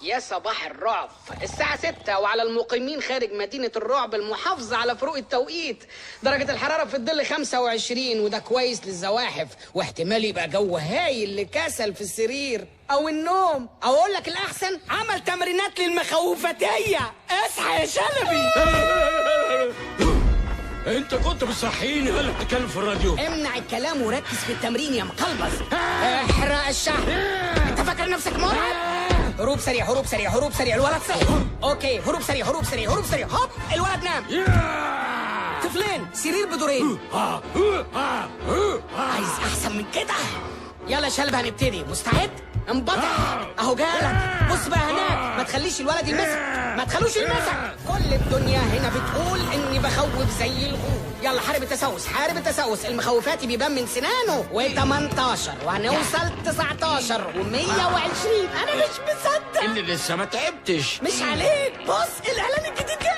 يا صباح الرعب، الساعة 6 وعلى المقيمين خارج مدينة الرعب المحافظة على فروق التوقيت. درجة الحرارة في الظل 25 وده كويس للزواحف، واحتمال يبقى جو هايل لكسل في السرير أو النوم، أو أقول لك الأحسن عمل تمرينات للمخوفتية. اصحى يا شلبي. انت كنت بتصحيني ولا بتتكلم في الراديو؟ امنع الكلام وركز في التمرين يا مقلبز. احرق الشحم. انت فاكر نفسك مرعب؟ هروب سريع هروب سريع هروب سريع، الولد صحي. okay، هروب سريع هروب سريع هروب سريع، هوب الولد نام. طفلين، سرير بدورين. عايز احسن من كده؟ يلا يا شلب هنبتدي، مستعد؟ انبطح اهو جالك. بص بقى هناك، ما تخليش الولد يلمسك، ما تخلوش يلمسك. كل الدنيا هنا بتقول اني بخوف زي الغول. يلا حارب التسوس، حارب التسوس، المخوفات بيبان من سنانه. و18 وهنوصل 19 و120. انا مش مصدق اللي لسه ما تعبتش. مش عليك. بص الاعلان الجديد ده.